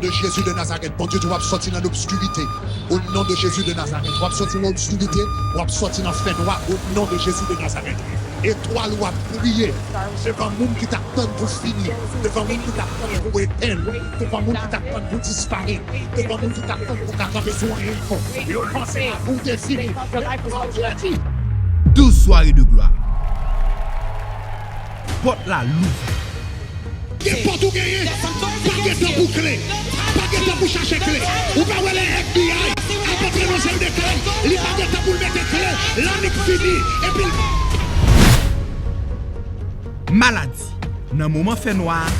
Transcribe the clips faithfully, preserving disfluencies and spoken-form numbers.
De Jezi de Nazarèt, Bondye di w ap sòti nan lobskirite. O non de Jezi de Nazarèt, w ap sòti nan lobskirite, w ap sòti nan fènwa, o non de Jezi de Nazarèt. Etwal w ap briye devan moun ki t ap tann pou fini, devan moun ki t ap tann pou etenn, devan moun ki t ap tann pou disparèt, devan moun ki t ap tann pou ka kanpe sou anyen ankò. Yo panse lavi w te fini. Bondye di, Douz sware de glwa. Pòt la louvri. Gen pòt ou genyen, pa gen tan pou kle, pa gen tan pou chache kle. Ou pa wè lè F B I ap antre nan seri de kay, li pa gen tan pou l mete kle, lannik fini, epi l. Maladi, nan moman fènwa a,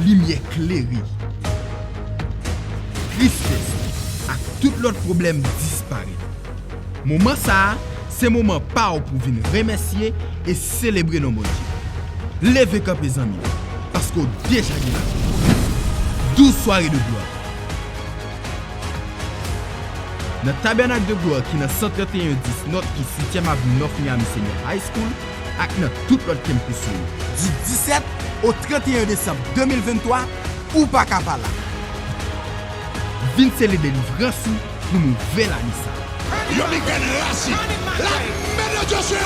limyè klere. Tristès ak tout lòt pwoblèm disparèt. Moman sa a, se moman pa w pou vin remèsye e selebre non Bondye. Leve kanpe zanmi m, paske w deja gen lavi. Douz sware de glwa. Nan Tabènak de Glwa ki nan san trannteyen dis North East uityèm Avni North Miami Senior High School ak nan tout lòt campus yo. Di disèt o trannteyen desanm de mil venntwa, ou pa ka pa la. Vin sele delivrans ou pou nouvèl ane sa a. Yon migrèn rasi. La main de Dieu se